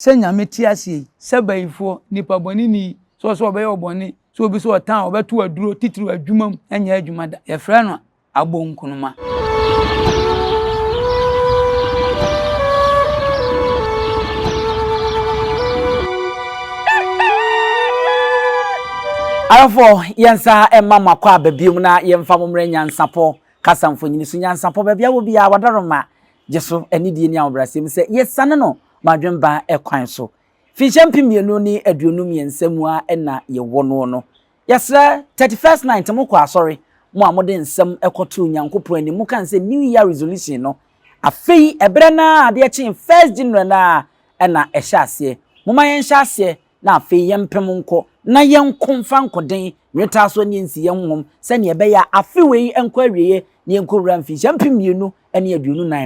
Sɛ Nyame te aseɛ yi, sɛ bayifoɔ, nipa bɔne ni, sɛ ɔsɛ ɔbɛyɛ wo bɔne, sɛ obi sɛ ɔtan wo, ɔbɛto wo aduro, titiriw adwuma mu, ɛnyɛ adwuma da. Yɛfrɛ no abonkonoma. Ayɔfoɔ, yɛnsa mma mo akɔ aba biom na yɛmfa mo mmerɛ nyansapɔ, kasa mfonini so nyansapɔ, baabi a wɔ biara, wadaroma gye so anidie ne ahobrɛaseɛ mu sɛ yɛsiane no ma adwemba kwan so. Mfinhyia 2023 mu ara na yɛwɔ noɔ no. Yɛsrɛ, 31st night mokɔ asɔre, mo a mode nsɛm kɔtoo Nyankopɔn anim, mokaa sɛ New Year resolution no, afei ɛberɛ no ara adeɛ kyee first January no ara na ɛhyɛ aseɛ. Momma yɛnhyɛ aseɛ na afei yɛmpem nkɔ na yɛnko mfa nkoden nwetaa so ne nsi yɛn honhom sɛdeɛ ɛbɛyɛ a afe wei nkɔ awieɛ na yɛnkɔwura mfinhyia 2024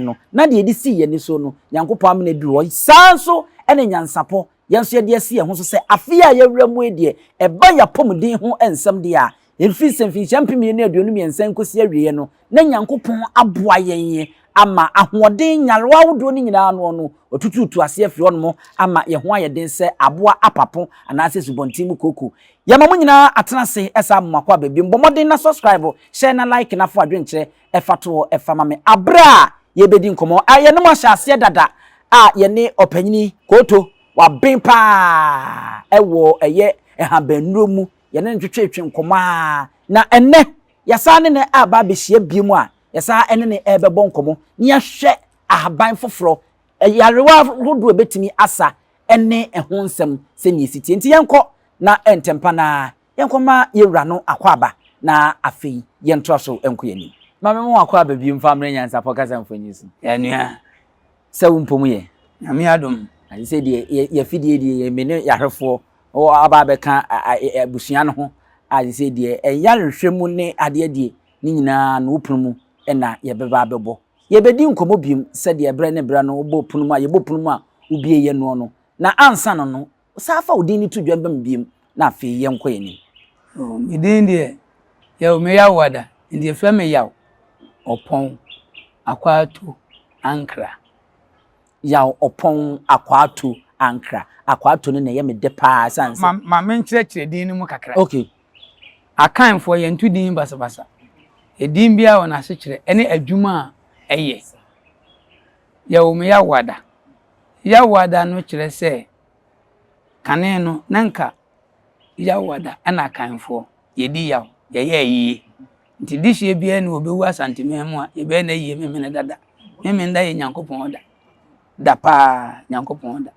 no, na deɛ yɛde sii yɛn ani so no, Nyankopɔn amena aduru hɔ. Saa ara nso na nyansapɔ, yɛn nso yɛde asi yɛn ho so sɛ afe yi a yɛawura mu yi deɛ, ɛba yɛn apɔmuden ho nsɛm deɛ a, ɛmfiri sɛ mfinhyia 2023 nkɔsi awieɛ no, na Nyankopɔn aboa yɛn ama ahoɔden nyarewa ahodoɔ no nyinaa ano no, watutuutu aseɛ afiri hɔnom ama yɛn ho ayɛ den sɛ aboa apapo anaasɛ asubɔnten mu kooko. Yɛma mo nyinaa atena ase saa mo mako aba biom. Bɔ mmɔden na subscribe, share na like na fa w'adwenkyerɛ fa to hɔ fa ma me aberɛ a yɛrebɛdi nkɔmmɔ. A Yɛne mo ahyɛ aseɛ dada a yɛne ɔpanyini Kooto, waben paa wɔ ɛyɛ nhabannuro mu, yɛne no twetwetwe nkɔmmɔ ara na ɛnnɛ yɛasan ne no aba abɛhyia biom a yɛsan ne no rebɛbɔ nkɔmmɔ na yɛahwɛ ahaban foforɔ, nyarewa ahodoɔ a ɛbɛtumi asa ne ɛho nsɛm sɛdeɛ ɛsi teɛ. Nti yɛnkɔ na ntɛmpa no ara yɛnkɔma yɛn wura no akwaaba na afei yɛntoa so nkɔ yɛn anim. Maame mo akwaaba bio mfa mmerɛ nyansapɔ kasa mfonyin so. Yɛn nua. Sɛ wo mpom yɛ. Nyame adom. Na sɛ deɛ yɛ yɛfidie deɛ yɛ me ne yɛahwɛfoɔ wɔ aba abɛka abusua no ho a sɛ deɛ ɛyarehwɛ mu ne adeɛ deɛ ne nyinaa no wo pono mu na yɛbɛba abɛbɔ. Yɛbɛdi nkɔmmɔ biom sɛdeɛ berɛ ne berɛ no wobɔ pono mu a yɛbɔ pono mu a wobie yɛ noɔ no. Na ansa no no, san fa wo din no to dwa ma me biom na afei yɛnkɔ yɛn anim. Oh, me din deɛ, Yaw me Yawoada, nti yɛfrɛ me Yaw Ɔpɔn Akwaato Ankra. Yaw Ɔpɔn Akwaato Ankra. Akwaato no na ɛyɛ me dɛ paa ɛsiane sɛ. Ma, ma menkyerɛkyerɛ din no mu kakra. Okay. Akanfoɔ, yɛnto din basabasa. Edin biara wɔ n'asekyerɛ ne adwuma a ɛyɛ. Yɛwoo me Yawoada. Yawoada no kyerɛ sɛ kane no na nka Yawoada na Akanfoɔ yɛdi yaw, yɛyɛ ayie. Nti dehyeɛ biara ni wɔbɛwu Asanteman mu a yɛbɛyɛ no ayie Memeneda da. Memeneda yɛ Nyankopɔn da. Da paa, Nyankopɔn da.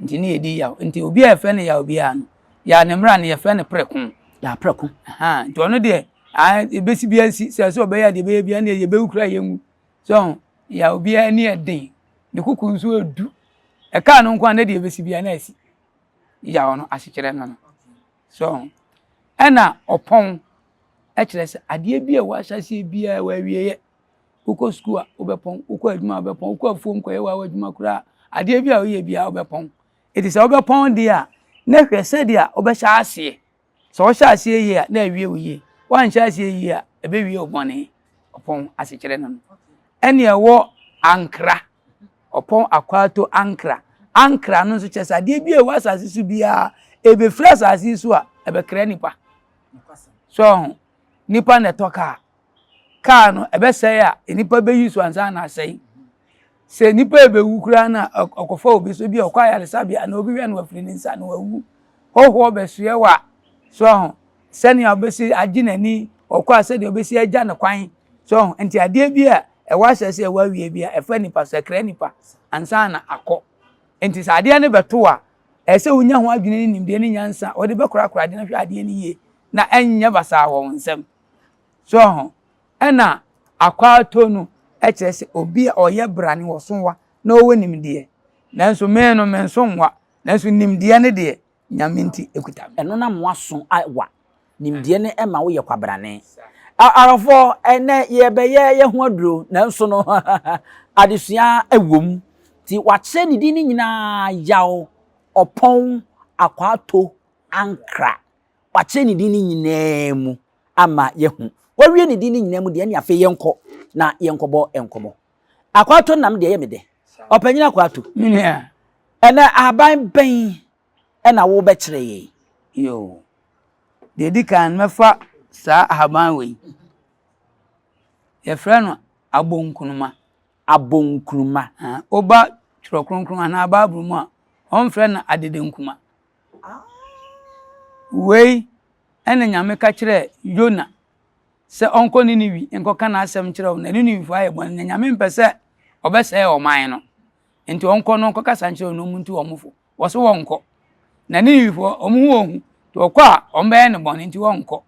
Nti ne yɛdi yaw. Nti obi a yɛfrɛ no yaw biara no, yaw ne mmara no yɛfrɛ no prɛko. Yaw prɛko. Nti ɔno deɛ, ɛbɛsi biara nsi, sɛ sɛ ɔbɛyɛ adeɛ ɛbɛyɛ biara ne yɛbɛwu koraa yɛnwu. So ho, yaw biara ani yɛ den, ne koko nso edu. Ɛkaa no nko a na deɛ ɛbɛsi biara na asi. Yaw no asekyerɛ no no. So ho. Ɛna ɔpɔn ɛkyerɛ sɛ adeɛ bi a ɛwɔ ahyɛaseɛ biara wɔ awieeɛ. Wokɔ sukuu a wobɛpɔn, wokɔ adwuma a wobɛpɔn, wokɔ afuom kɔyɛ wɔ adwuma koraa adeɛ bi a woyɛ biara wobɛpɔn. Eti sɛ wobɛpɔn deɛ a na hwɛ sɛdeɛ wobɛhyɛ aseɛ. Sɛ wohyɛ aseɛ yie a, na awie wo yie. Woanhyɛ aseɛ yie a, ɛbɛwie wo bɔne. Ɔpɔn asekyerɛ no no. Ɛne ɛwɔ ankra. Ɔpɔn akwaato ankra. Ankra no nso kyerɛ sɛ adeɛ bi a ɛwɔ asase so biara, ɛbɛfiri asase yi so a, ɛbɛkra nipa. So ho, nipa na ɛtɔ kaa. Kaa no, ɛbɛsɛe a, nipa bɛyi so ansa na asɛe. Sɛ nipa rebɛwu koraa na ɔkɔfa obi so bi a ɔkɔ ayaresabea na obi hwɛ no afiri ne nsa na wawu. Hɔhoɔ bɛsoɛ wa so ho sɛnea ɔbɛsi agye n'ani ɔkɔ a sɛdeɛ ɔbɛsi agya ne kwan so ho nti adeɛ bi a ɛwɔ ahyɛ sɛ ɛwɔ awie bi a ɛfa nipa so ɛkra nipa ansa na akɔ nti sɛ adeɛ no bɛto a ɛsɛ sɛ wonya ho adwene ne nimdeɛ ne nyansa wɔde bɛkorakora adeɛ no hwɛ adeɛ no yie na ɛnyɛ basaa wɔ wo nsam so ho Ɛna akwaato no kyerɛ sɛ obi a ɔyɛ brane, ɔso wa na ɔwɔ nimdeɛ. Nanso me no, menso nwa, nanso nimdeɛ no deɛ, Nyame nti ɛkuta me. Ɛno na moaso wa. Nimdeɛ no ma woyɛ kwabrane. Arɔfoɔ, ɛnnɛ yɛrebɛyɛ yɛn ho aduro, nanso no adesua wom. Nti wakyerɛ ne din no nyinaa, Yaw, Ɔpɔn, Akwaato, Ankra. Wakyerɛ ne din no nyinaa mu ama yɛahu. Wawie ne din no nyinaa mu deɛ, ɛne afei yɛnkɔ na yɛnkɔbɔ nkɔmmɔ. Akwaato nam deɛ ɛyɛ me dɛ. Ɔpanyin Akwaato. Me nua. Ɛnɛ ahaban bɛn na wobɛkyerɛ yɛn? Yoo. Deɛ ɛdi kan mɛfa saa ahaban wei. Yɛfrɛ no abonkunuma. Abonkunuma. Woba Twerɛ Kronkron anaa Bible mu a, wɔmfrɛ no adedenkuma. Wei ɛna Nyame ka kyerɛɛ Yona sɛ ɔnkɔ Niniwi nkɔka n'asɛm nkyerɛ wɔn, na Niniwifoɔ ayɛ bɔne, na Nyame mpɛ sɛ ɔbɛsɛe ɔman no. Nti ɔnkɔ no ɔnkɔkasa nkyerɛ wɔn na ɔmuntu wɔn fo. Wɔ so wɔnkɔ. Na Niniwifoɔ, wɔn ho wɔn hu, nti ɔkɔ a wɔbɛyɛ no bɔne, nti wɔnkɔ.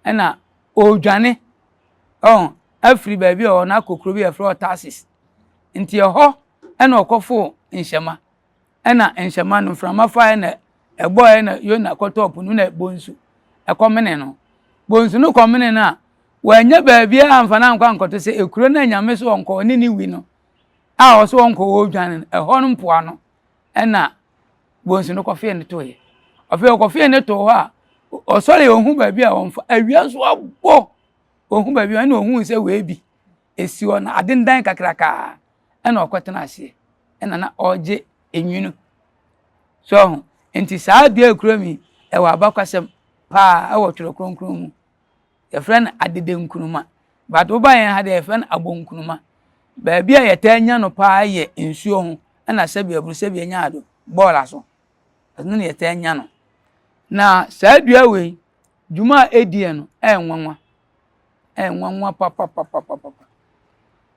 Ɛna ɔredwane ɔn afiri baabi a ɔwɔ no akɔ kuro bi a yɛfrɛ hɔ Tarsis. Nti ɛhɔ ɛna ɔkɔfoo nhyɛma. Ɛna nhyɛma no mframa faeɛ na ɛbɔeɛ na Yona kɔtɔɔ po no na bonsu ɛkɔmene no. Bonsu no kɔmene no a, wannya baabiara amfa no ankɔ ankɔto sɛ ekuro no a Nyame so ɔnkɔ Niniwi no a ɔso ɔnkɔ ɔredwane no, ɛhɔ no mpoano ɛna bonsu no kɔfee no toeɛ. Afei ɔkɔfee no too hɔ a, ɔsɔre ɔhu baabi a ɔmfa, awia nso abɔ, ɔhu baabi a ɛna ɔhuu sɛ wei bi esi hɔ na adendan kakrakaa ɛna ɔkɔtena aseɛ ɛna na ɔregye enwunu. So ɔho, nti saa dua ekura mi ɛwɔ abakwasɛm paa ɛwɔ Twerɛ Kronkron mu. Yɛfrɛ no adedenkuruma. But woba yɛn ha deɛ yɛfrɛ no abonkuruma. Baabi a yɛtaa nya no paa yɛ nsuo ho ɛna sɛbi aburu sɛbi anya ado bɔɔla so. Ɛno na yɛtaa nya no. Na saa dua wei, dwuma a ɛdiɛ no ɛyɛ nwanwa. Ɛyɛ nwanwa papapapapapa.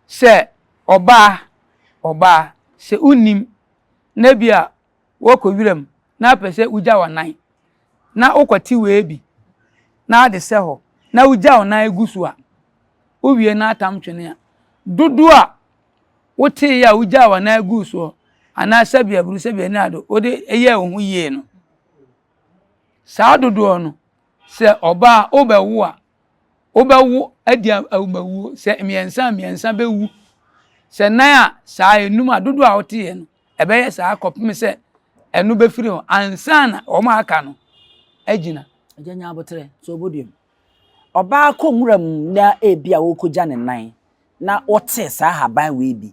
Sɛ ɔbaa, ɔbaa, sɛ wonim na bi a Worekɔ wiram na apɛ sɛ wugya w'anan na wokɔte wei bi na ade sɛ hɔ na wugya wo nan gu so a, wowie na atam twene a, dodoɔ a woteeɛ a wugyaa w'anan guu soɔ anaa sɛbi aburu sɛbi ani ado wode yɛɛ wo ho yie no, saa dodoɔ no sɛ ɔbaa wobɛwo a, wobɛwo adi awumawuo. Sɛ mmiɛnsa a, mmiɛnsa bɛwu. Sɛ nan a, saa enum a dodoɔ a woteeɛ no, ɛbɛyɛ saa kɔpem sɛ ɛno bɛfiri hɔ ansa na wɔn a aka no agyina. Agya nya aboterɛ sɛ ɔbɔ duam. Ɔbaa kɔ nwura mu na ebi a ɔrekɔgya ne nan na ɔtee saa ahaban wei bi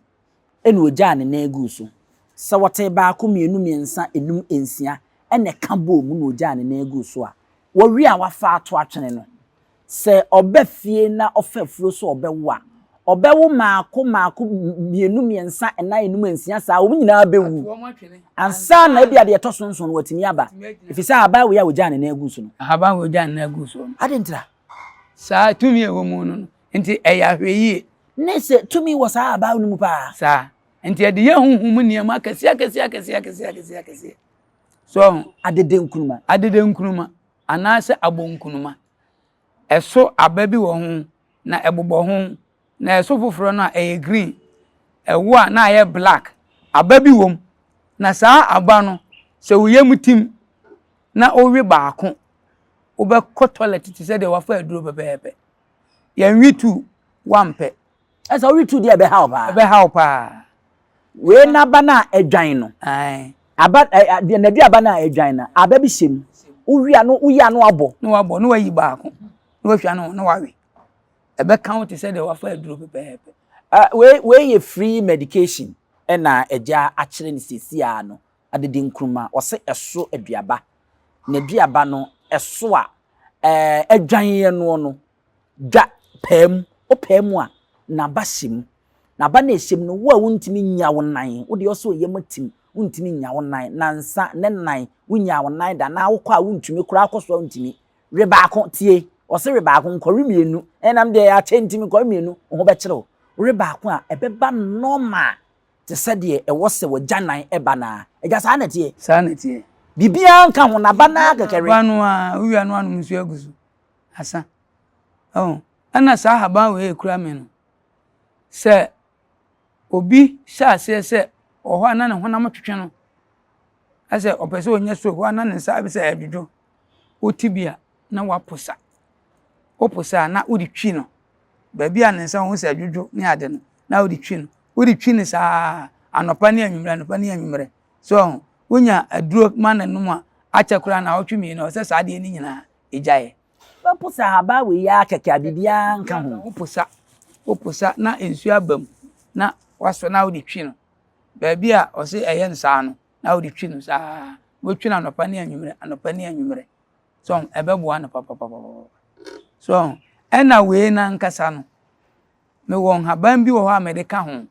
ɛna ɔgyaa ne nan guu so. Sɛ ɔtee baako, mmienu, mmiɛnsa, enum, nsia ɛna ɛka bɔɔ mu na ɔgyaa ne nan guu so a, wɔwe a wafa ato atwene no, Sɛ ɔba fie na ɔfa afuro sɛ ɔbɛwo a, ɔbɛwo mmaako mmaako, mmienu, mmiɛnsa, nnan, nnum, nsia saa, wɔn nyinaa bɛwu ansa na ebia deɛ ɛtɔ so nson no watumi aba, ɛfiri sɛ ahaban wei a ɔgyaa ne nan guu so no. Ahaban wei ɔgyaa ne nan guu so no. Adɛn ntira? Saa tumi a ɛwɔ mu no no nti ɛyɛ ahwɛyie. Ne sɛ tumi wɔ saa ahaban no mu paa. Saa. Nti ɛde yɛ honhom mu nneɛma akɛseɛ akɛseɛ akɛseɛ akɛseɛ akɛseɛ akɛseɛ. So ɔho. Adede nkruma. Adede nkruma. Anaasɛ abonkunuma. Ɛso aba bi wɔ ho, na ɛbobɔ ho, na ɛso foforɔ no a ɛyɛ green. Ɛwo a na ayɛ black. Aba bi wɔ mu, na saa aba no, sɛ wo yam tim na wowe baako, wobɛkɔ toilet te sɛ deɛ wafa aduro pɛpɛɛpɛ. Yɛnwe tu, wampɛ. Ɛsɛ wowe tu deɛ ɛbɛha wo paa. Ɛbɛha wo paa. Wei n'aba no a adwan no. Aba ɛ deɛ n'aduaba no a adwan no, aba bi hyɛ mu. Wowe a no woyi ano abɔ. Na wabɔ na wayi baako na wahwa no na wawe. Ɛbɛka wo te sɛ deɛ wafa aduro pɛpɛɛpɛ. Uh, wei wei yɛ free medication ɛna agya akyerɛ no seesei ara no. Adede nkruma, ɔse ɛso aduaba. N'aduaba no ɛso a ɛɛ adwan yɛ noɔ no Dwa paa mu. Wopaa mu a, n'aba hyɛ mu. N'aba no a ɛhyɛ mu no, wo a wontumi nnya wo nan, wo deɛ ɔsɛ ɔyam atim, wontumi nnya wo nan, nansa, ne nan, wonyaa wo nan da, anaa wokɔ a wontumi koraa kɔ so a wontumi. We baako, tie, ɔse we baako, nkɔwe mmienu, ɛnam deɛ akyɛ nti menkɔwe mmienu, wo ho bɛkyere wo. Wowe baako a, ɛbɛba normal te sɛ deɛ ɛwɔ sɛ w'agyanan ba no ara. Agya, saa na ɛteɛ? Saa na ɛteɛ. Biribiara nka ho, n'aba no ara kɛkɛ we. N'aba no ara, wowie a na woanom nsuo agu so. Asa. Ɔho. Ɛna saa ahaban wei a ekura me no, sɛ obi hyɛ aseɛ sɛ ɔwɔ hɔ a na ne honam twetwe no, asɛ ɔpɛ sɛ ɔnya stroke, hɔ a na ne nsa ayɛ sɛ ɛredwodwo, wote bi a na waposa. Woposa a na wode twi no. Baabi a ne nsa ho sɛ ɛdwodwo ne ade no, na wode twi no. Wode twi no saa anɔpa ne anwummerɛ, anɔpa ne anwummerɛ. So ɔho, wonya aduro ma no nom a, akyɛ koraa naawɔtwe mmienu a, ɔsɛ saa adeɛ no nyinaa ɛgyaeɛ. Wobɛposa ahaban wei ara kɛkɛ a biribiara nka ho. Woposa, woposa na nsuo aba mu na wasɔ na wode twi no. Baabi a ɔse ɛyɛ no saa no, na wode twi no saa. Wobɛtwi no anɔpa ne anwummerɛ, anɔpa ne anwummerɛ. So ɛbɛboa no papapapapa. So ɛna wei no ankasa no, mewɔ nhaban bi wɔ hɔ a mede ka ho.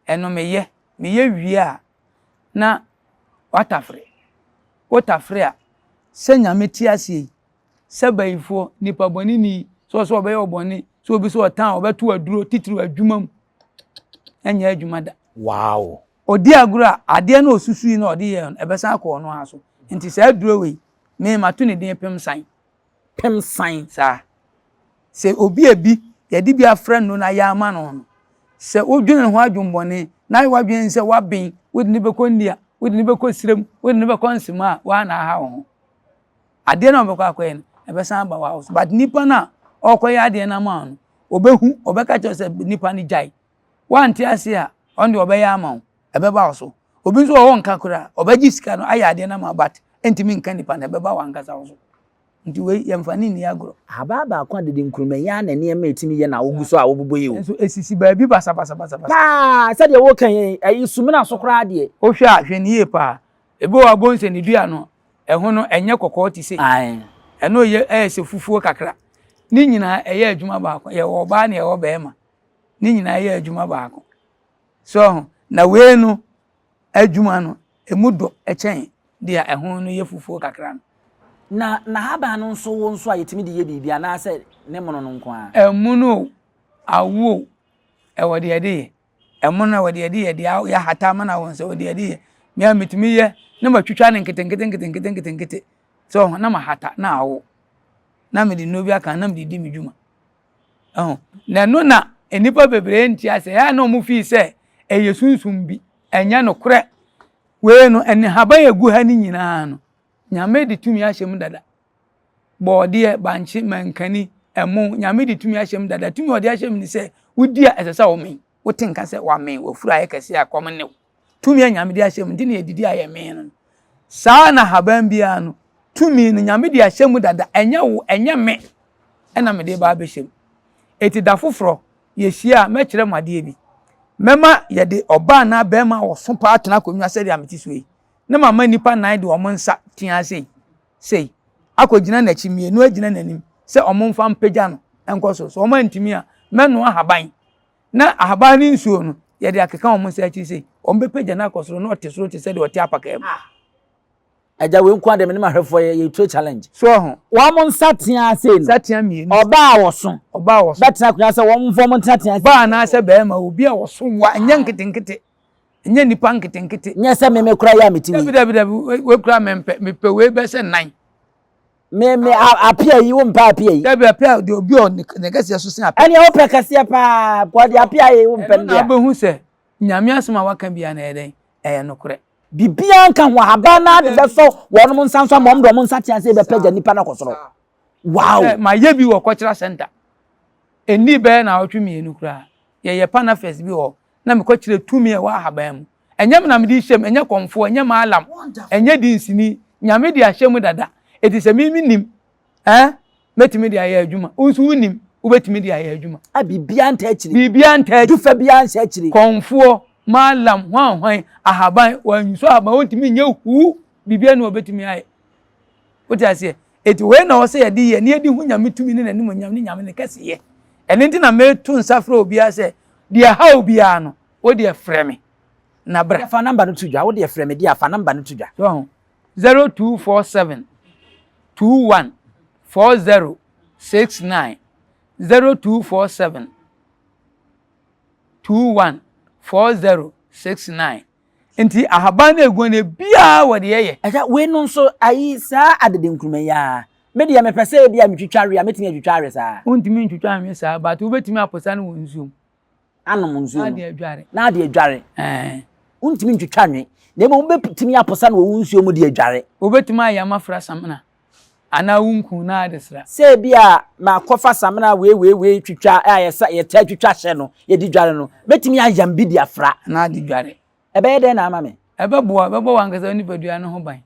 Ɛno meyɛ, meyɛ wie a, na watafere. Wotafere a, sɛ Nyame te aseɛ yi, sɛ bayifoɔ, nipa bɔne ni, sɛ ɔsɛ ɔbɛyɛ ɔbɔne, sɛ obi sɛ ɔtan a ɔbɛto aduro titiriw adwuma mu, ɛnyɛ adwuma da. Wow. Ɔdi agorɔ a, adeɛ no ɔsusui na ɔde yɛɛ no, ɛbɛsan akɔ ɔno ara so. Nti saa aduro wei, me mato ne din pemsan. Pemsan. Saa. Sɛ obi a bi, yɛde bi afrɛ no na yɛ ama no no, sɛ wodwene ne ho adwemmɔne, na ayɛ w'adwene sɛ woaben, wode no bɛkɔ India, wode no bɛkɔ Sirem, wode no bɛkɔ Nsema a, woa na aha wo ho. Adeɛ no a wɔbɛkɔ akɔyɛ no, ɛbɛsan aba w'awo so. But nipa no a ɔrekɔyɛ adeɛ no ama wo no, ɔbɛhu, ɔbɛka kyerɛ sɛ nipa no gyae. Woante ase a, ɔno deɛ ɔbɛyɛ ama wo, ɛbɛba wo so. Obi nso wɔ hɔ nka koraa, ɔbɛgye sika no ayɛ adeɛ no ama wo but ɛntumi nka nipa no, ɛbɛba w'ankasa wo so. Nti wei yɛmfa no nni agorɔ. Ahabaa baako a dede nkruma yi ara na nneɛma a ɛtumi yɛ na wogu so a wobobɔ yi o. Nso ɛsisi baabi basabasabasa. Paa, sɛdeɛ woka yi, ɛyi sumina so koraa deɛ. Wohwɛ a, hwɛ no yie paa. Ebi wɔ hɔ a wobɛhu sɛ ne dua no, ɛho no ɛnyɛ kɔkɔɔ te sei. Ɛno yɛ ɛyɛ sɛ fufuo kakra. Ne nyinaa ɛyɛ adwuma baako. Yɛwɔ ɔbaa na yɛwɔ barima. Ne nyinaa yɛ adwuma baako. So ho, na wei no adwuma no, emu dɔ kyɛn deɛ ɛho no yɛ fufuo kakra no. Na n'ahaban no nso wo nso a yɛtumi de yɛ biribi anaasɛ ne mono no nko ara? Ɛmono o, awo o, ɛwɔ deɛ yɛde yɛ. Ɛmo no ɛwɔ deɛ yɛde yɛ, deɛ yɛahata ama no awo nso ɛwɔ deɛ yɛde yɛ. Me a metumi yɛ na matwitwa no nketenkete nketenkete nketenkete so ho na mahata na awo na mede nnuro bi aka na mede di me dwuma. Ɛho na ɛno na nnipa bebree nte ase ɛyɛ na wɔn fii sɛ ɛyɛ sunsum bi ɛnyɛ nokorɛ. Wei no ɛne haban egu ha no nyinaa no Nyame de tumi ahyɛ mu dada. Bɔɔdeɛ, bankye, mankani, ɛmo, Nyame de tumi ahyɛ mu dada. Tumi a ɔde ahyɛ mu ne sɛ, wodi a ɛsɛ sɛ womee. Wote nka sɛ wamee, wafuru ayɛ kɛse a kɔm nne wo. Tumi a Nyame de ahyɛ mu nti na yɛdidi a yɛmee no. Saa na haban biara no, tumi no Nyame de ahyɛ mu dada. Ɛnyɛ wo, ɛnyɛ me ɛna mede ba abɛhyɛ mu. Eti da foforɔ yɛhyia a mɛkyerɛ mo adeɛ bi. Mɛma yɛde ɔbaa anaa bɛrima a ɔso paa atena akonnwa sɛdeɛ mete so yi, na mama nnipa nnan de wɔn nsa tea sei. sei akɔgyina n'akyi, mmienu agyina n'anim sɛ wɔmfa mpagya no nkɔ soro. Sɛ wɔantumi a, mɛnoa ahaban na ahaban ne nsuo no yɛde akeka wɔn nsa akyi sei, wɔbɛpagya no akɔ soro na ɔte soro te sɛ deɛ ɔte apakaa mu. Ah. Agya wei nko adeɛ me ne m'ahwɛfoɔ yɛ yɛtuo challenge. So ɔho. Wɔn nsa tea sei no. Nsa tea mmienu. Ɔbaa a wɔso. Ɔbaa a wɔso. Bɛtena akonnwa sɛ wɔn mfa wɔn nteatea. Ɔbaa anaasɛ bɛrima obi a wɔso wa nyɛ nketenkete. Nyɛ nipa nketenkete. Nyɛ sɛ me me kora yɛ a mete wei. Dabi dabi dabi wei kora mempɛ mepɛ wei bɛ sɛ nan. Me me apia yi wo mpɛ apia yi. Dabi apia deɛ obi a ne kɛseɛ so sen apia. Ɛnea wopɛ kɛseɛ paa kɔ deɛ apia yi wo mpɛ no deɛ. Ɛno na wobɛhu sɛ Nyame asɛm a waka biara no ɛyɛ dɛn ɛyɛ nokorɛ. Biribiara nka ho ahaban no ara de bɛsɔ wɔnom nsa nso ama wɔn de wɔn nsa tea sɛ bɛpɛgya nipa no akɔ soro. Wow! Mayɛ bi wɔ cultural center. Ɛnnii bɛyɛ naawɔtwe mmienu koraa. Yɛyɛ panafest bi wɔ hɔ. na mekɔkyerɛ tumi a ɛwɔ ahaban mu. Ɛnyɛ me na mede rehyɛ mu, ɛnyɛ kɔmfoɔ, ɛnyɛ maalam, ɛnyɛ dinsini. Nyame de ahyɛ mu dada. Enti sɛ me menim, eh, mɛtumi de ayɛ adwuma. Wo nso wonim, wobɛtumi de ayɛ adwuma. A biribiara nta akyiri. Biribiara nta akyiri. Dufa biara nhyɛ akyiri. Kɔmfoɔ, maalam, hwan hwan, ahaban, wɔansu ahaban, wɔntumi nyɛ huu, biribiara ni wɔbɛtumi ayɛ. Wote aseɛ? Eti wei na ɔsɛ yɛde yɛ na yɛde hu Nyame tumi ne n'animuonyam ne Nyame ne kɛseyɛ. Ɛno nti na meto nsa frɛ obiara sɛ, deɛ ɛha obiara no, wo deɛ frɛ me na bra. Fa number no to dwa, wo deɛ frɛ me deɛ a, fa number no to dwa. So ho? 0247 21 40 69 0247 21 40 69 Nti ahaban no egu no ebiara wɔ deɛ ɛyɛ. Agya wei no nso ayi saa adede nkruma yi ara me deɛ mepɛ sɛ ebi a metwitwa we a metumi atwitwa awe saa. Wontumi ntwitwa nwe saa but wobɛtumi aposa no wɔ nsuo mu. Anom nsuo no. Na ade adware. Na ade adware. Ɛɛ. Wontumi ntwitwa nwe na mmom wobɛtumi aposa no wɔ wo nsuo mu de adware. Wobɛtumi ayam afra samina anaa wo nku na ade sra. Sɛ ebi a makɔfa samina wei wei wei twitwa a yɛsa yɛtaa twitwa hyɛ no yɛde dware no mɛtumi ayam bi de afra. Na ade dware. Ɛbɛyɛ dɛn na ama me? Ɛbɛboa, ɛbɛbɔ w'ankasa wo nipadua no ho ban.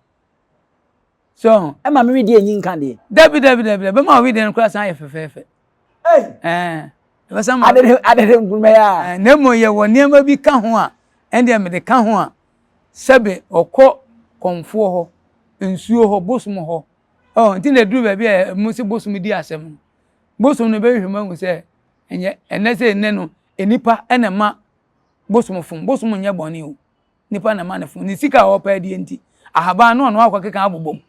So ho? Ɛma me wedeɛ nyi nka deɛ. Dabi dabi dabi, ɛbɛma wo wedeɛ no koraa san ayɛ fɛfɛɛfɛ. Ei! Ɛɛ, ɛbɛsan ma. Adede adede nkuruma yi a. Na mmom yɛwɔ nneɛma bi ka ho a. Ɛndeɛ mede ka ho a, sɛbe ɔkɔ kɔmfoɔ hɔ, nsuo hɔ, bosom hɔ. Ɔ nti na ɛduru baabi a ɛmu sɛ bosom di asɛm no. Bosom no bɛhwehwɛ mu ahu sɛ ɛnyɛ ɛnɛ sɛ ɛnɛ no nnipa na ɛma bosom fom. Bosom nyɛ bɔne o. Nipa na ɛma no fom. Ne sika a ɔpɛ adie nti, ahaban no ɔno akɔkeka abobɔ mu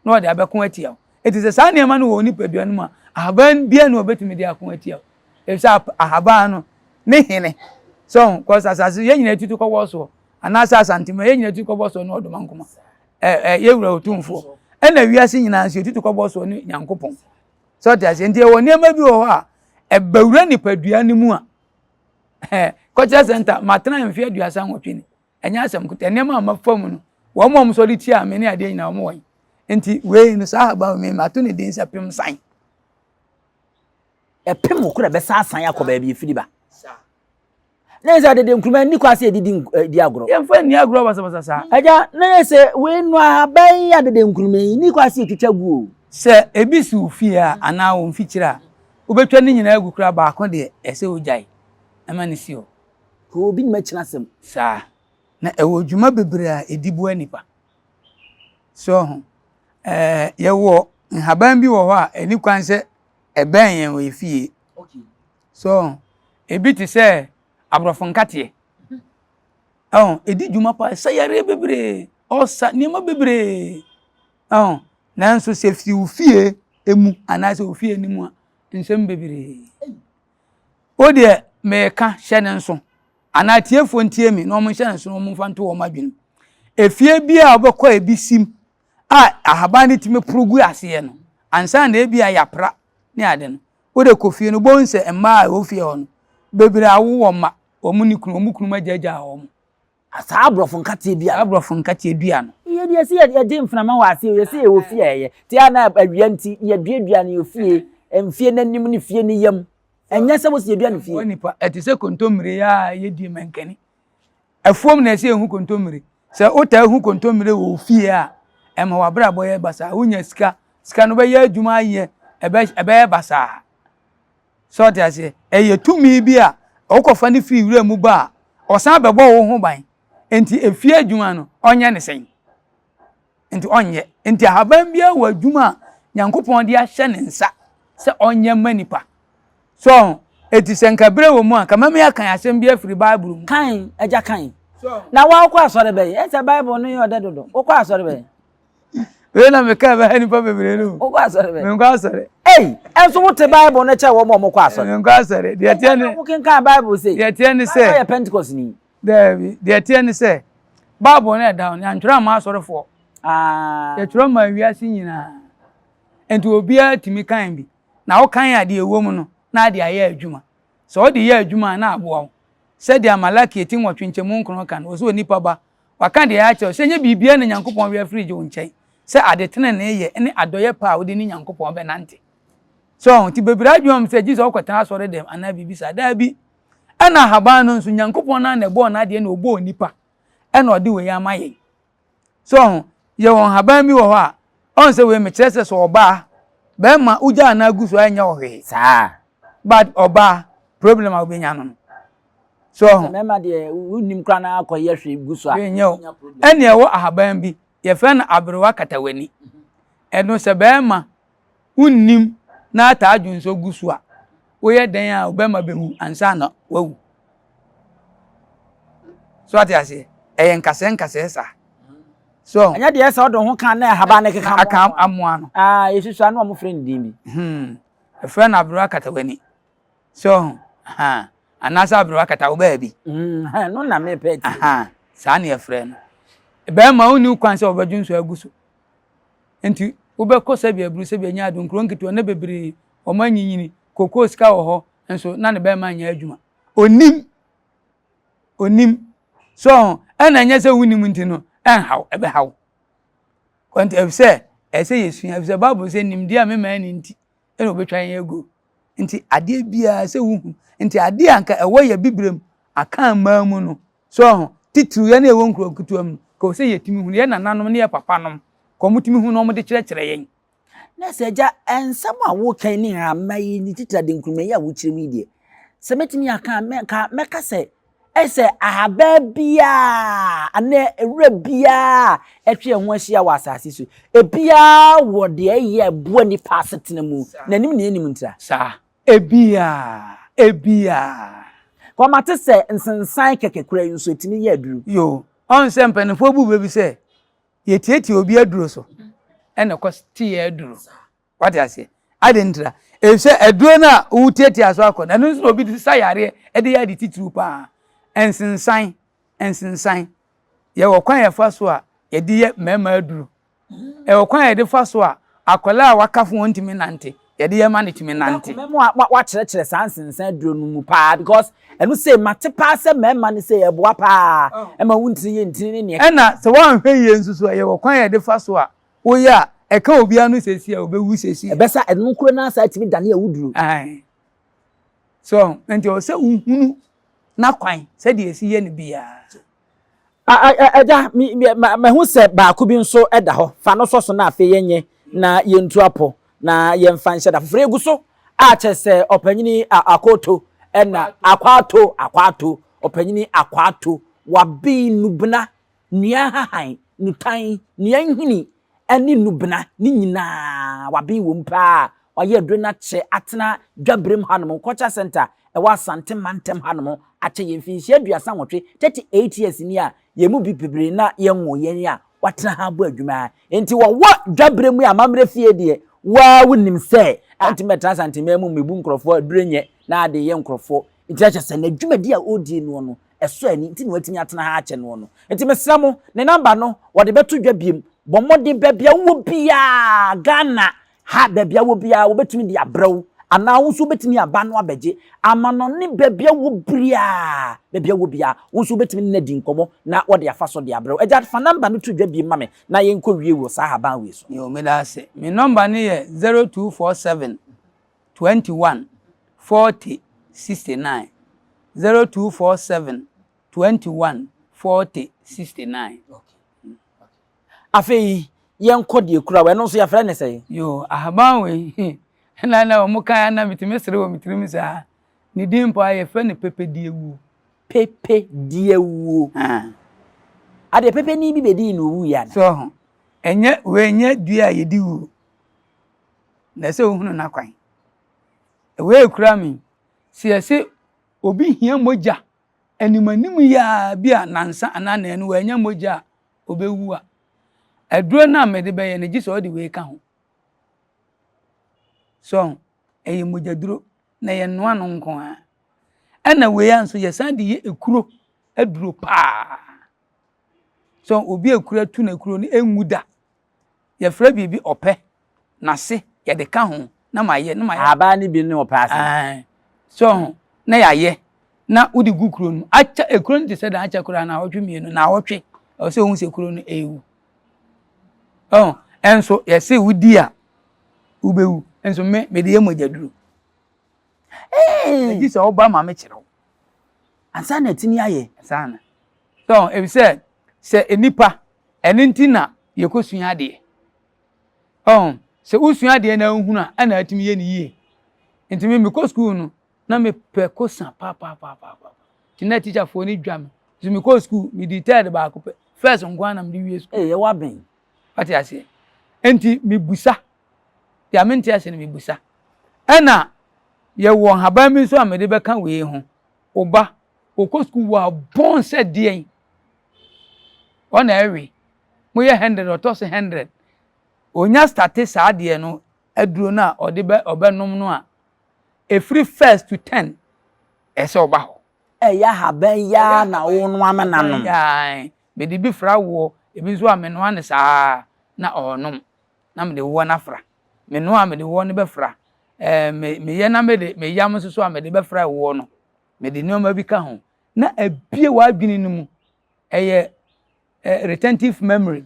na ɔde abɛko atia wo. Enti sɛ saa nneɛma no wɔ wo nipadua no mu a, ahaban biara ni ɔbɛtumi de ako atia wo. Efisɛ ahaban no ne hene. So ho, kɔs asase yɛn nyinaa tutu kɔbɔ soɔ, anaasɛ Asantema yɛn nyinaa tutu kɔbɔ soɔ ne Ɔdomankoma, ɛ ɛ yɛn wura Otumfoɔ. Ɛna wiase nyinaa nso yɛtutu kɔbɔ soɔ ne Nyankopɔn. Sɛ ɔte aseɛ, nti yɛwɔ nneɛma bi wɔ hɔ a ɛbɛwura nipadua no mu a, kɔkyerɛ sɛnta matena mfe 38 ni. Ɛnyɛ asɛm ketewa. Nneɛma a mafa mu no, wɔn a wɔsɔre tiaa me ne adeɛ nyinaa wɔn wɔ he? Nti wei no, saa ahaban wei mato ne din sɛ pem san. Ɛpem wo kora ɛbɛsa asan akɔ baabi efiri ba. Na yɛ sɛ adede nkuruma nni kwan sɛ yɛde di eh, di agorɔ. Yɛmfa nni agorɔ basabasa saa. Agya, na yɛ sɛ wei no ahaban yi adede nkuruma yi nni kwan sɛ yɛtwitwa gu o. Sɛ ebi si wo fie a anaa wo mfikyire a, wobɛtwa ne nyinaa agu koraa baako deɛ ɛsɛ wogyae ma no si hɔ. Kɔ obi nim akyina asɛm. Saa. Na ɛwɔ dwuma bebree a ɛdi boa nnipa. So ho? Ɛɛ, yɛwɔ nhaban bi wɔ hɔ a ɛni kwan sɛ ɛbɛn yɛn wɔ yɛn fie. So ho? Ebi te sɛ aborɔfo nkateɛ. Ɛho, ɛdi dwuma paa, ɛsa yareɛ bebree, ɔsa nneɛma bebree. Ɛho, nanso sɛ firi wo fie mu anaasɛ wo fie no mu a, nsɛm bebree. Wo deɛ meka hyɛ ne nso anaa atiefoɔ ntie me na wɔn nhyɛ ne nso na wɔn mfa nto wɔn adwene mu. Efie bi a wobɛkɔ a ebi sim a ahaban no tumi poro gu aseɛ no ansa na ebi a yapra ne ade no wode kɔ fie no wobɛhu sɛ mmaa a ɛwɔ fie hɔ no bebree awo wɔn mma wɔn ne kunu wɔn kunu agyaagyaa wɔn. Saa aborɔfo nkateɛ dua no. Saa aborɔfo nkateɛ dua no. Yɛ deɛ sɛ yɛgye mframa wɔ aseɛ yɛ sɛ yɛwɔ fie a ɛyɛ te a na awia nti yɛduadua no yɛ fie mfie n'anim ne fie ne yam ɛnyɛ sɛ wɔsi yɛdua no fie. Wɔ nipa ɛte sɛ kontommire yɛ a yɛdi mankani afuom na ɛsɛ yɛhu kontommire sɛ wotaa hu kontommire wɔ fie a ɛma w'abrabɔ yɛ basaa wonya sika sika no bɛyɛ adwuma ayɛ ɛbɛyɛ basaa. So ɔte aseɛ? Ɛyɛ tumi bi a wokɔfa no firi wura mu ba a, ɔsan bɛbɔ wo ho ban. Nti efie adwuma no, ɔnyɛ ne sɛn? Nti ɔnyɛ. Nti ahaban biara wɔ adwuma a Nyankopɔn de ahyɛ ne nsa sɛ ɔnyɛ mma nipa. So ɔho? Eti sɛ nka berɛ wɔ mu a, nka mɛma yɛakan asɛm bi afiri Bible mu. Kan, agya kan. Na wo a wokɔ asɔre bɛn? Ɛsɛ Bible no yɛ ɔdɛ dodo. Wokɔ asɔre bɛn? Wei na meka ɛbɛha nipa bebree no. Wokɔ asɔre bɛ? Menkɔ asɔre. Ei, ɛnso wote Bible no kyɛ wɔn a wɔkɔ asɔre. Menkɔ asɔre. Deɛ ɛteɛ ne. Wokenkan Bible sei. Deɛ ɛteɛ ne sɛ. Bible yɛ Pentecost ni. Daabi, deɛ ɛteɛ ne sɛ, Bible no ɛda hɔ no, yɛantwerɛ amma asɔrefoɔ. Ah. Yɛtwerɛ maa wiase nyinaa. Nti obiara tumi kan bi. Na wokan a deɛ ɛwɔ mu no, na ade ayɛ adwuma. Sɛ wode yɛ adwuma a, na aboa wo. Sɛdeɛ Malaki ti nwɔtwe nkyɛmu nkron ka no, ɔsɛ onipa ba, Waka deɛ akyerɛ wo, sɛ ɛnyɛ biribiara na Nyankopɔn werɛ afiri gye wo nkyɛn, sɛ ade tenenee yɛ ne adɔeɛ pa a wode ne Nyankopɔn bɛnante. So ɔho? Nti bebree adwene wɔn sɛ gye sɛ wokɔtena asɔre dɛm anaa biribi saa. Daabi. Ɛna ahaban no nso, Nyankopɔn no ara na ɛbɔɔ n'adeɛ na ɔbɔɔ nipa ɛna ɔde wei ama yɛn. So ɔho? Yɛwɔ nhaban bi wɔ hɔ a, ɔho sɛ wei mekyerɛ sɛ sɛ ɔbaa, bɛrima wogyaa no agu so a ɛnyɛ wo hwee. Saa. But ɔbaa, problem a wobɛnya no no. So ɔho. Mmarima deɛ wonnim koraa na akɔyɛ hwee gu so a. Hwee nyɛ o. Ɛne ɛwɔ ahaban bi, yɛfrɛ no aberewa katawani. Ɛno sɛ bɛrima wonnim na ataa dwonsɔ gu so a, woyɛ dɛn a bɛrima bɛwu ansa na wawu. So ate aseɛ? Ɛyɛ nkasɛɛ nkasɛɛ saa. So ɛnyɛ deɛ sɛ ɔde ho ka na ahaban no keka aka amoa no. Ah, yɛsusu ano a wɔfrɛ no din bi. Hmm. Ɛfrɛ no aberewa katawani. So ho? Ahaa. Anaasɛ aberewa kata wo baabi. Mm, no na mepɛ ti. Ahaa. Saa na yɛfrɛ no. Bɛrima wonni kwan sɛ wɔbɛdwo nso agu so. Nti wobɛkɔ sɛbi aburu sɛbi anya ado nkuro nketewa na bebree wɔn anyinyini kokoo sika wɔ hɔ nso na ne bɛrima nyɛ adwuma. Onim. Onim. So ho? Ɛna ɛnyɛ sɛ wonim nti no ɛnhaw, ɛbɛhaw. Nti efisɛ ɛsɛ yɛsua efisɛ Bible sɛ nimdeɛ a mema ɛne nti ɛna obetwa yɛn agu. Nti adeɛ biara sɛ wohu. Nti adeɛ a anka ɛwɔ yɛ bibirem akan mmaa mu no, so ɔho, titiriw yɛn a yɛwɔ nkuro nketewa mu no, ka wɔ sɛ yɛtumi hu no, yɛn nananom ne yɛn papanom, ka wɔtumi hu na wɔde kyerɛkyerɛ yɛn. Na sɛ agya, nsɛm a woreka yi ne nhama yi ne titire ade nkruma yi a wokyerɛ mu yi deɛ, sɛ mɛtumi aka a, mɛka sɛ. Ɛsɛ ahaban biara anaa nwura biara a atwa yɛn ho ahyia wɔ asase so, ebiara wɔ deɛ ɛyɛ a ɛboa nnipa asetena mu, na ɛnim nea ɛnnim ntira. Saa. Ebiara. Ebiara. Kɔ mate sɛ nsensan kɛkɛ koraa yi nso ɛtumi yɛ aduru. Yoo. Ɔn sɛ mpanimfoɔ bu bɛ bi sɛ, yɛtiatia obi aduro so ɛna ɛkɔ te yɛ aduro. Wate aseɛ? Adɛn ntira? Efisɛ aduro no a wotiatia so akɔ no, ɛno nso na obi de sa yareɛ de yɛ ade titiriw paa. Nsensan, nsensan. Yɛwɔ kwan a yɛfa so a yɛde yɛ mmarima aduro. Ɛwɔ kwan a yɛde fa so a akwadaa a waka fo ɔntumi nante, yɛde yɛ ma no tumi nante. Mɛma wakyerɛkyerɛ saa nsensan aduro no mu paa because ɛno sei mate paa sɛ mmarima no sei ɛboa paa ɛma wo ntini yɛ ntini ne neɛ. Ɛna sɛ woanhwɛ yie nso so a, yɛwɔ kwan a yɛde fa so a Woyɛ a, ɛka obi ano seesei a, obewu seesei. Ɛbɛsa, ɛno koro no ara saa tumi dane awuduru. Ae. So, nti ɛwɔ sɛ wohunu n'akwan sɛdeɛ ɛsi yɛ no biara. Agya, mahu sɛ baako bi nso da hɔ. Fa no sɔ so na afei yɛnyɛ na yɛntu apɔ na yɛmfa nhyɛ da foforɔ. Yɛgu so a kyerɛ sɛ ɔpanyini Akoto na Akwato, Akwato, ɔpanyini Akwato, waben Nubena Nnua nhahan, nnutan, nnua nhini ne nnubena ne nyinaa waben wɔ mu paa a wayɛ aduro no akyɛ atena Dwaberem hanom, Culture Centre ɛwɔ Asante mantam hanom akyɛ yɛn mfinhyia 38, 38 years ni a yɛn mu bi bebree na yɛnwoo yɛn a watena ha abɔ adwuma. Enti wɔwɔ Dwaberem yi amammerɛ fie deɛ, wo ara wonim sɛ ɔntumi mmɛtena Asanteman mu mmebu nkurɔfoɔ aduro nyɛ na ade yɛ nkurɔfoɔ. Nti na kyerɛ sɛ n'adwumadi a ɔredie noɔ no, ɛsɔ ani nti na watumi atena ha akyɛ noɔ no. Nti mesrɛ mo, ne number no wɔde bɛto dwa biom. Bɔ mmɔden baabi a wowɔ biara, Ghana ha baabi a wowɔ biara wɔbɛtumi de abrɛ wo anaa wo nso wobɛtumi aba no abɛgye. Amanɔne baabi a wowɔ biara, baabi a wowɔ biara, wo nso wobɛtumi ne no adi nkɔmmɔ na wɔde afa so de abrɛ wo. Agya, fa number no to dwa biom ma me na yɛnkɔ wie wɔ saa ahaban wei so. Yoo, meda ase. Me number no yɛ 0247 21 40 69 0247 21 40 69. Afei yɛnkɔ deɛ kura wɔ ɛno nso yɛfrɛ ne sɛn? Yoo, ahaban wei na na wɔn kan na metumi sere wɔ me tirim saa. Ne din mpo a yɛfrɛ no pepediawuo. Pepediawuo. Adeɛ pepeni bi bɛdii na owuiɛ ana? So ho, ɛnyɛ wei nyɛ dua a yɛdi wuo. Na ɛsɛ wohunu n'akwan. Wei ekura me. Sɛ yɛse obi hia mogya animanim yi ara bi a nansa anaa naanu wannya mogya a, obewu a, aduro no a mede bɛyɛ no gye sɛ ɔde wei ka ho. So ɛyɛ mogyaduro na yɛnoa no nko ara. Ɛna wei ara nso yɛsan de yɛ ekuro aduro paa. So obi ekuro atu n'ekuro no enwu da. Yɛfrɛ biribi ɔpɛ, n'ase yɛde ka ho na mayɛ na mayɛ. Ahaban no bi ne ɔpɛ ase. Ae. So ho na yɛayɛ na wode gu kuro no mu. Akyɛ ekuro no te sɛ dan akyɛ koraa naawɔtwe mmienu naawɔtwe ɛwɔ sɛ ohun sɛ kuro no ewu. Ɔn ɛnso yɛse wodi a wobɛwu nso me mede yɛ mogyaduro. Ɛgye sɛ ɔba ma mekyerɛ wo. Ansa na atumi ayɛ. Ansa na. So efisɛ sɛ nnipa Ɛno nti na yɛkɔsua adeɛ. Ɔn, sɛ wosua adeɛ na wohunu a, ɛna atumi yɛ no yie. Nti me mekɔ sukuu no, na mepɛ kosa paapaapaapa. Nti na tikyafoɔ no dwa me. Nti mekɔɔ sukuu, medii third baako pɛ. First nko ara na mede wie sukuu. Ee, ɛwɔ abɛn. Wate aseɛ? Nti mebusa. Deɛ mente ase no mebusa. Ɛna yɛwɔ nhaban bi nso a mede bɛka wei ho. Wo ba, ɔkɔ sukuu, wabɔn sɛ deɛn. Ɔna ɛwe. Moyɛ hundred ɔtɔ so hundred. Onya starte saa adeɛ no aduro no a ɔde bɛ ɔbɛnom no a, ɛfiri first to ten ɛsɛ ɔba hɔ. Ɛyɛ ahaban yi ara na wonoa ma no anom? Ae, mede bi fra woɔ, ebi nso a menoa no saa na ɔrenom na mede woɔ no afra. Menoa a mede woɔ no bɛfra. Ɛɛ me meyɛ na mede meyam nso so a mede bɛfra woɔ no. Mede nneɛma bi ka ho. na abue w'adwene no mu. Ɛyɛ retentive memory.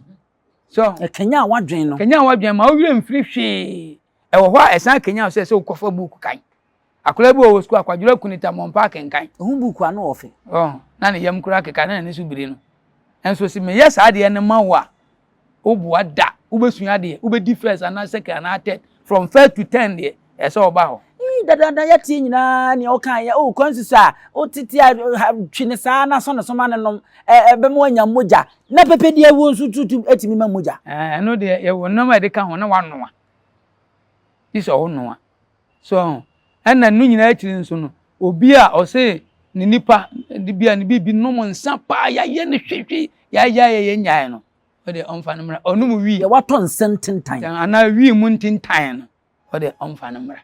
So ɛkanyan w'adwene no. Kanyan w'adwene ma wo werɛ mfiri hwee. Ɛwɔ hɔ a ɛsan kanyan sɛ sɛ wokɔfa buuku kan. Akwadaa bi wɔ wɔ sukuu akwadworɔ aku ne tam ɔmpa akenkan. Ohu buuku ano wɔ fɛ. Ɔn na ne yam koraa keka na n'ani so biri no. Nso sɛ meyɛ saa adeɛ no ma wo a, woboa da wobɛsua adeɛ wobɛdi first anaa second anaa third from first to ten deɛ ɛsɛ ɔba hɔ. Ei, dadaada yɛteɛ nyinaa nea wokaeɛ, oh, kwan susu a, wotete a, twe ne saa na sɔ ne so ma ne nom, ɛbɛma wanya mogya. Na pɛpɛdi awuo nso tutu tumi ma mogya. Ɛno deɛ yɛwɔ nneɛma a yɛde ka ho na wanoa. Gye sɛ ɔnoa. So ho. Ɛna no nyinaa akyiri nso no, obi a ɔse ne nipa de bi a ne biribi nom nsa paa yɛayɛ no hwehwe yɛayɛ yɛ yɛ nyae no, ɔde ɔmfa no mmra. Ɔnom wii. Deɛ watɔ nsa ntintan. Anaa wii mu ntintan no, ɔde ɔmfa no mmra.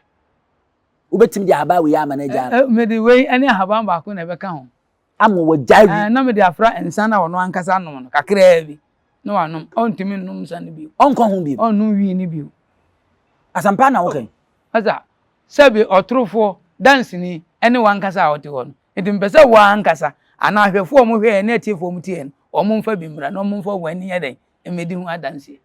Wobɛtumi de ahaban wei ama no agyaa no? Mede wei ne ahaban baako na ɛbɛka ho. Ama wagyae wi. Na mede afra nsa no a ɔno ankasa nom no kakraa bi na wanom. Ɔntumi nnom nsa no bio. Ɔnkɔ ho bio. Ɔnnom wii no bio. Asɛmpa na woka yi. Asa, sɛbe ɔtorofoɔ, danseni, ne w'ankasa a ɔte hɔ no. Enti mepɛ sɛ wo ara ankasa, anaa ahwɛfoɔ a wɔhwɛɛ ne atiefoɔ a wɔtieɛ no, wɔmfa bi mmra na wɔmfa wɔn ani nyɛ dɛn? Mmɛdi ho adanseɛ.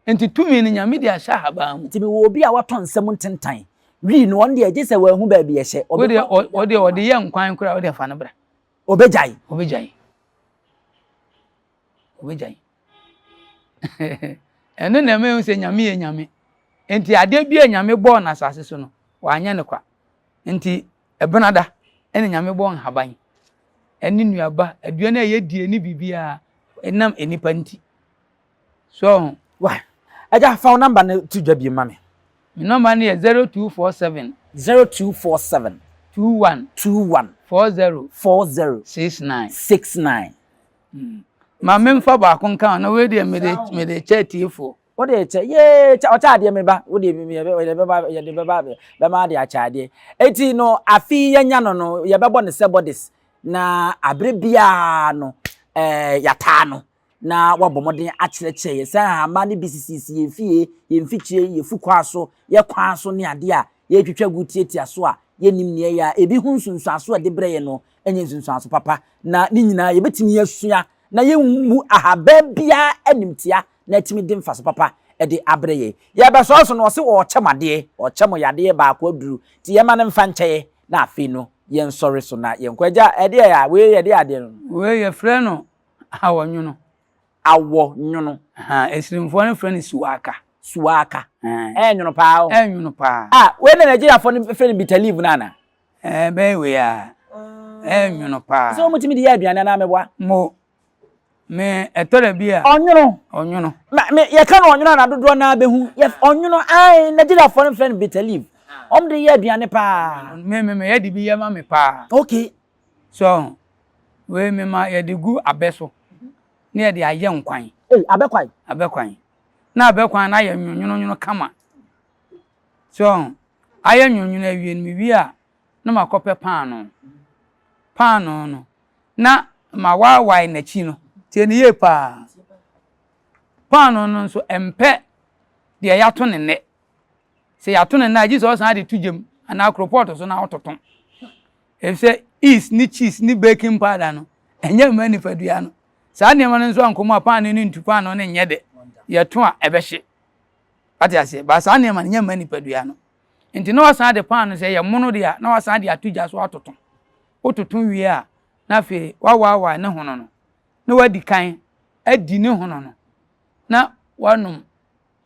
Enti tumi no Nyame de ahyɛ ahaban mu. Nti mewɔ obi a watɔ nsam ntentan. Wii no ɔno deɛ gye sɛ wanhu baabi ɛhyɛ. Wo deɛ ɔ deɛ ɔde yɛ nkwan koraa wo deɛ fa no bra. Ɔbɛgyae. Ɔbɛgyae. Ɔbɛgyae. Ɛno na ɛma ehu sɛ Nyame yɛ Nyame. Nti adeɛ bi a Nyame bɔɔ no asase so no, wanyɛ no kwa. Nti ɛbenada ɛna Nyame bɔɔ nhaban ɛne nnuaba, aduane a yɛdie ne biribiara ɛnam nnipa nti. So ho. Wa, agya fa wo namba no to dwa bio ma me. Me nɔmba no yɛ 0247. 0247. 21. 21. 40. 40. 69. 69. Ma memfa baako nka ho na wei deɛ mede mede kyɛ atiefoɔ. Wode kyɛ yee kyɛ ɔkyɛ adeɛ me ba wode yɛde bɛba yɛde bɛba bɛma ade akyɛ adeɛ. Eti no afi yɛnya no no yɛbɛbɔ no sɛ bɔdes na abere biara no ɛɛ yɛataa no na wɔabɔ mmɔden akyerɛkyerɛ yɛn sɛ nhahamma no bi sisisisi yɛn fie, yɛn mfikyire, yɛn fukwa so, yɛn kwan so ne adeɛ a yɛretwitwa gu tiatia so a yɛnnim nea ɛyɛ a ebi ho nsunsuanso a ɛde brɛ yɛn no nyɛ nsunsuanso papa. Na ne nyinaa yɛbɛtumi asua na yɛmmu ahaban biara animtia na atumi de mfaso papa de abrɛ yɛn. Yɛrebɛsɔre so no, ɔse ɔrekyɛ mo adeɛ, ɔrekyɛ mo yadeɛ baako aduru, nti yɛmma no mfa nkyɛ yɛn na afei no yɛnsɔre so na yɛnkɔ. Agya, ɛdeɛ a, wei yɛde adeɛ no? Wei yɛfrɛ no Awɔ nwono. Awɔ nwono. Ahaa, Esirimfoɔ no frɛ no suwaka. Suwaka. Ɛyɛ nwono paa o. Ɛyɛ nwono paa. Ah, wei na Nigeriafoɔ no frɛ no bitter leaf no ana? Ɛɛ, bɛyɛ wei a. Ɛyɛ nwono paa. Sɛ wɔn tumi de yɛ aduane anaa meboa? Mo, me, ɛtɔ da bi a. Ɔnwono. Ɔnwono. Ma, me, yɛka no ɔnwono a na dodoɔ naa bɛhu. Yɛ, ɔnwono, ae, Nigeriafoɔ no frɛ no bitter leaf. Wɔn de yɛ aduane paa. Me, me, me, yɛde bi yɛ ma me paa. Okay. So wei mema yɛde gu abɛ so na yɛde ayɛ nkwan. Ei, abɛ kwan? Abɛ kwan. Na abɛ kwan no ayɛ nwonwononwono kama. So ayɛ nwonwono awie no mewie a na makɔpɛ paanoo. Paanoo no na mawaawae n'akyi no. Tie no yie paa. Paanoo no nso mpɛ deɛ yɛato ne nnɛ. Sɛ yɛato no nnɛ a, gye sɛ ɔsan de to gya mu anaa koropɔɔto so na ɔtoto. Efisɛ yeast ne cheese ne baking powder no, ɛnyɛ mma nipadua no. Saa nneɛma no nso ankɔ mu a, paanoo no ntu, paanoo no nyɛ dɛ. Yɛto a, ɛbɛhye. Wate aseɛ? Ba saa nneɛma no nyɛ mma nipadua no. Nti na wasan de paanoo sɛ ɛyɛ mono deɛ a, na wasan de ato gya so atoto. Wototo wie a, na afei wawaawae ne hono no, na wadi kan adi ne hono no, na wanom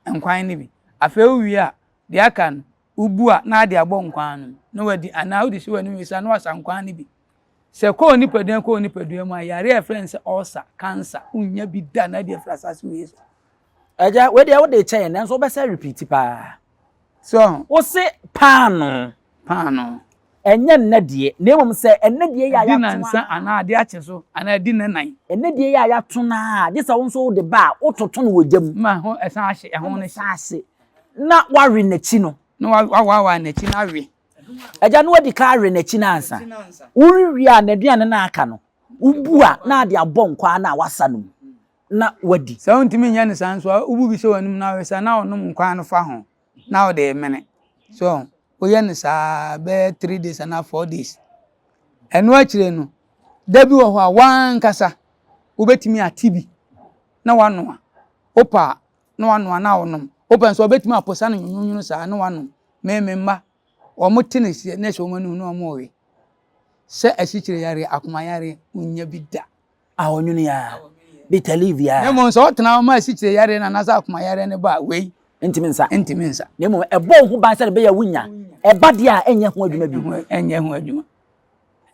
nkwan no bi. Afei wowie a, deɛ aka no, wobu a na ade abɔ nkwan no mu na wadi anaa wode si w'anim wisa na wasa nkwan no bi. Sɛ kɔ onipadua kɔ onipadua mu a, yare a yɛfrɛ no sɛ ulcer, cancer, wonnya bi da na adi afiri asase wei so. Agya, wei deɛ wode kyɛ yɛn nanso wobɛsɛ repeat paa. So. Wose paanoo. Paanoo. Ɛnyɛ nnɛ deɛ, na mmom sɛ ɛnnɛ deɛ yi a Adi yɛato nnansa a. anaa ade akye so anaa adi nnanan. Ɛnnɛ deɛ yi a yɛato no a, gye sɛ wo nso wode ba a, wototo no wɔ gya mu. Ma ɛho ɛsan ahye, ɛho no hye. Ɛsan ahye, na woawe n'akyi no. Na woawaawaa n'akyi no awe. Agya, na woadi kan awe n'akyi no ansa. Wowe wie a, n'aduane no a aka no, wobu a, na ade abɔ nkwaa no a woasa no mu, na woadi. Sɛ wontumi nyɛ no saa nso a, wobu bi hyɛ w'anom na awe saa, na wonom nkwaa no fa ho, na wode remene. So woyɛ no saa bɛyɛ 3 days anaa 4 days. Ɛno akyire no, da bi wɔ hɔ a w'ankasa wobɛtumi ate bi na wanoa. Wopɛ a na wanoa na wonom. Wopɛ nso a wobɛtumi aposa no nwununwunu saa na wanom. Me me mma, wɔn te ne seɛ na ɛhyɛ wɔn anum na wɔn rewe. Sɛ asikyire yareɛ, akoma yareɛ, wonnya bi da. Ahonwene a, bitter leaf a. Na mmom sɛ wotena hɔ ma asikyire yareɛ no anaasɛ akoma yareɛ no ba a, wei Ntumi nsa. ntumi nsa. Na mmom ɛbɔ wo ho ban sɛdeɛ ɛbɛyɛ a wonnya. Ɛba deɛ a, ɛnyɛ ho adwuma bio. Ɛnyɛ ho adwuma.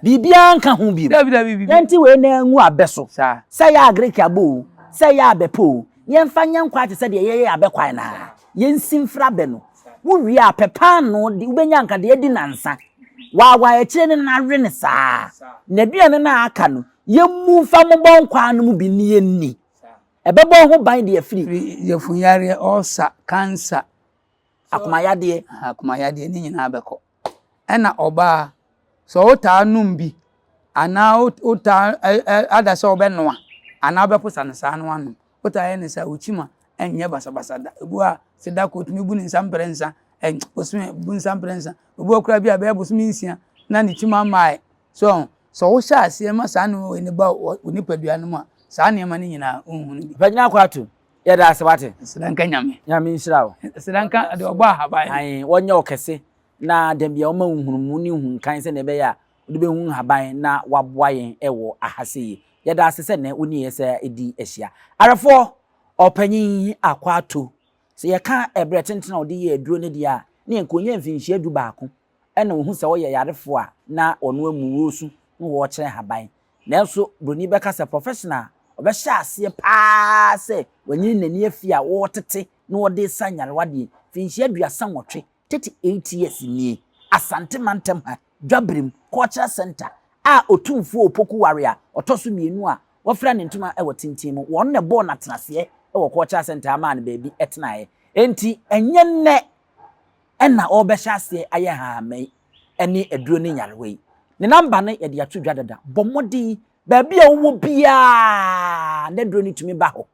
Biribiara nka ho bio. Dabi, dabi, biribi. Yɛnte wei na ngu abɛ so. Saa. Sɛ ɛyɛ agreke abɛ oo, sɛ ɛyɛ abɛ pɛ oo, yɛmfa nyɛ nkwan te sɛ deɛ yɛyɛ abɛ kwan no ara. Yɛnsi mfra abɛ no. Wowie a, pɛ paanoo de, wobɛnya anka deɛ adi nnansa. Waawaa akyire no na we no saa. N'aduane no a aka no, yɛmmu mfa mmobɔ nkwan no mu bi na yɛnni. Ɛbɛbɔ wo ho ban de afiri. Firi yafunyareɛ, ɔɔsa, kansa. Akomayadeɛ. Akomayadeɛ, ne nyinaa bɛkɔ. Ɛna ɔbaa, sɛ wotaa nom bi anaa wotaa ada sɛ wobɛnoa anaa wobɛposa no saa na woanom. Wotaa yɛ no saa a, wo kyima nyɛ basabasa da. Ebi wɔ hɔ a, sɛ da koro otumi bu ne nsa mprɛnsa, bosome bu nsa mprɛnsa. Obi wɔ hɔ koraa bi a bɛyɛ bosome nsia na ne kyima mmae. So ɔho? Sɛ wohyɛ aseɛ ma saa nneɛma wei no ba wo nipadua no mu a, saa nneɛma no nyinaa wonhunu bi. Ɔpanyin Akwatu, yɛda ase wate. Aseda nka Nyame. Nyame nhyira wo. Aseda nka deɛ ɔbɔ ahaban no. Ae, wɔnyɛ wo kɛse na da biara wɔma wo nhunumu ne nhunkan sɛnea ɛbɛyɛ a wode bɛhu nhaban na woaboa yɛn wɔ aha sei yi. Yɛda ase sɛ nnɛ wo ne yɛn sɛ di ahyia. Awerɛfoɔ, ɔpanyin Akwatu, sɛ yɛka ɛberɛ tenten a ɔde yɛɛ aduro no deɛ a, ne yɛn nka ɔnyaa mfinhyia dubaako ɛna ɔhu sɛ ɔyɛ yarefoɔ a na ɔno amu ɔresu na ɔrekyerɛ nhaban. Nanso buroni bɛka sɛ professional a ɔbɛhyɛ aseɛ paa sɛ wanyini n'ani afi a ɔretete na ɔde resa nyarewa deɛ, mfinhyia 38, 38 years nie, Asante mantam ha, Dwaberem Cultural Centre a Otumfoɔ Opoku Ware a ɔtɔ so mmienu a wafira ne ntoma wɔ tenten mu, wɔn na ɛbɔɔ no atenaseɛ wɔ Cultural Centre ha maa no baabi tenaeɛ. Enti ɛnyɛ nnɛ na ɔrebɛhyɛ aseɛ ayɛ nhahamma yi ne aduro ne nyarewa yi. Ne namba no yɛde ato dwa dada. Bɔ mmɔden baabi a wowɔ biara na aduro no tumi ba hɔ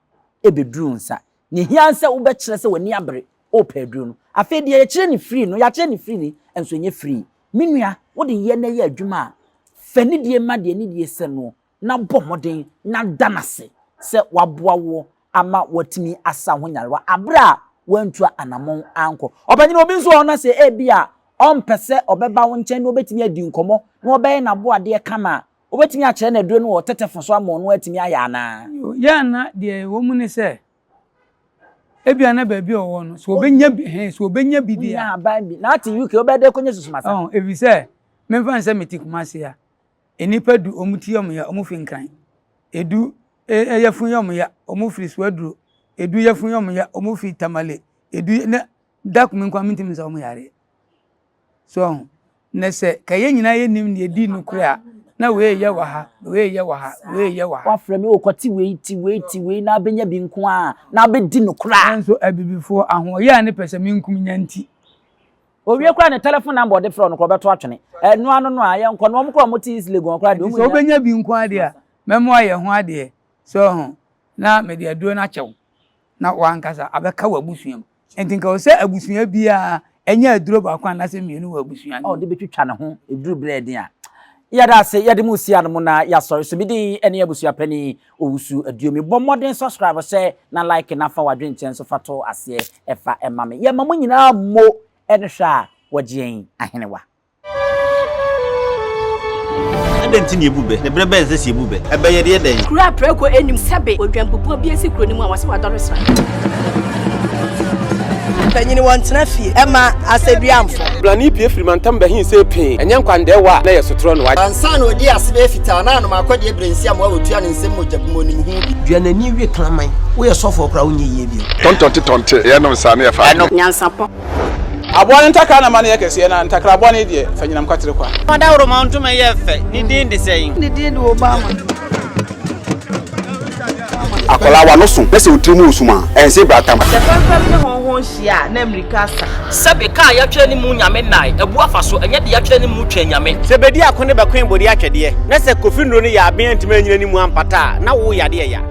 bɛduru wo nsa. Nea ɛhia ne sɛ wobɛkyerɛ sɛ w'ani abere worepɛ aduro no. Afei deɛ yɛkyerɛ no free no, yɛakyerɛ no free no nso ɛnyɛ free. Me nua, wode yɛ na ɛyɛ adwuma a, fa nidie ma deɛ nidie sɛ noɔ na bɔ mmɔden na da no ase sɛ waboa woɔ ama woatumi asa wo ho nyarewa aberɛ a woantu anammɔn ankɔ. Ɔpanyin, obi nso wɔ hɔ na sɛ ebia ɔmpɛ sɛ ɔbɛba wo nkyɛn na ɔbɛtumi adi nkɔmmɔ na ɔbɛyɛ n'aboadeɛ kama a, wobɛtumi akyerɛ no aduro no wɔ tetefo so ama ɔno atumi ayɛ anaa? Yɛ a na deɛ ɛwɔ mu ne sɛ, ebia na baabi a ɔwɔ no, sɛ ɔbɛnya bi, hɛn, sɛ ɔbɛnya bi deɛ a. Wonya aban bi. Na ate UK, wobɛyɛ dɛ akɔnya susumasa? Ɔho, ɛfiri sɛ, memfa no sɛ mete Kumasi a, nnipa du, wɔn ti yɛ wɔn ya, wɔn fi Nkran. Edu yafunu yɛ wɔn ya, wɔn firi Suaduro. Edu yafunu yɛ wɔn ya, wɔn firi Tamale. Edu na da koro me nko ara mentumi nsa wɔn yareɛ. So ɔho? Na sɛ ka yɛn nyinaa yɛnim na yɛdi nokorɛ a, na wei yɛ wɔ ha, wei yɛ wɔ ha, wei yɛ wɔ ha. Woafrɛ me, o kɔte wei, te wei, te wei na abɛnya bi nko ara, na abɛdi nokorɛ a. Nanso abibifoɔ, ahoɔyɛ a ne pɛ sɛ menkum nya nti. Owie koraa ne telephone number ɔde frɛ wo no koraa ɔbɛto atwene. Ɛno ano no a, yɛnkɔ no, wɔn koraa a wɔte East Legon koraa deɛ, Nti wɔn sɛ nyinaa. wobɛnya bi nko ara deɛ a, mɛma woayɛ ho adeɛ. So ɔho? Na mede aduro no akyɛ wo, na w'ankasa abɛka w'abusua mu. Enti nka ɛwɔ sɛ abusua biara nya aduro baako anaasɛ mmienu wɔ abusua no mu. A ɔde bɛtwitwa ne ho ɛduru berɛ a ɛden a. Yɛda ase, yɛde mo resi ano mu na yɛasɔre so. Me din ne Abusua Panin Owusu Aduomi. Bɔ mmɔden subscribe, hyɛ na like na fa w'adwenkyerɛ nso fa to aseɛ fa ma me. Yɛma mo nyinaa mo ne hwɛ a wɔgye yɛn ahenewa. Adɛn nti na yebu bɛ? Na bere bɛn na ɛsɛ sɛ yebu bɛ? Ɛbɛ yɛde yɛ dɛn? Kuro a prako nnim sɛbe odwanbubuo bi asi kuro no mu a wɔse wadɔre sra. Mpanyin wɔntena fie ɛma asɛduamfo. Blani pue firi mantam bɛhe see pee, ɛnyɛ nkwandɛɛwa a na ɛyɛ sotorɔ no wa. Ansa na ɔdii ase bɛyɛ fitaa na anom akɔdeɛ berɛ nsi amoa wɔtua ne nsam mogya bu mu ɔnim ho bi. Dua n'ani we kraman. Woyɛ sɔfoɔ koraa wonyɛ yie bio. Tɔntɔnte tɔnte, yɛnom saa na yɛfa adeɛ. Nyansapɔ. Aboa no ntakra na ma no yɛ kɛseɛ, na ntakra bɔne deɛ, fa nyinam kwatere kwa. Ɔdawuroma ntoma yɛ fɛ, ne din de sɛn? Ne din de Obama. Akwadaa w'ano so na sɛ wo tiri mu resum a, ɛnse bratam. Sɛ fɛmfɛm ne hɔnhɔn hyia a, na mmirika asa. Sɛbe ka a yɛatwerɛ ne mu Nyame nnae abu afa so, ɛnyɛ deɛ yɛatwerɛ ne mu Twɛn Nyame. Sɛ bedi ako ne bɛkoe bode atwɛdeɛ, na sɛ Kofi nnuro no yɛ aben antumi anyina ne mu ampata a, na wo yadeɛ ya.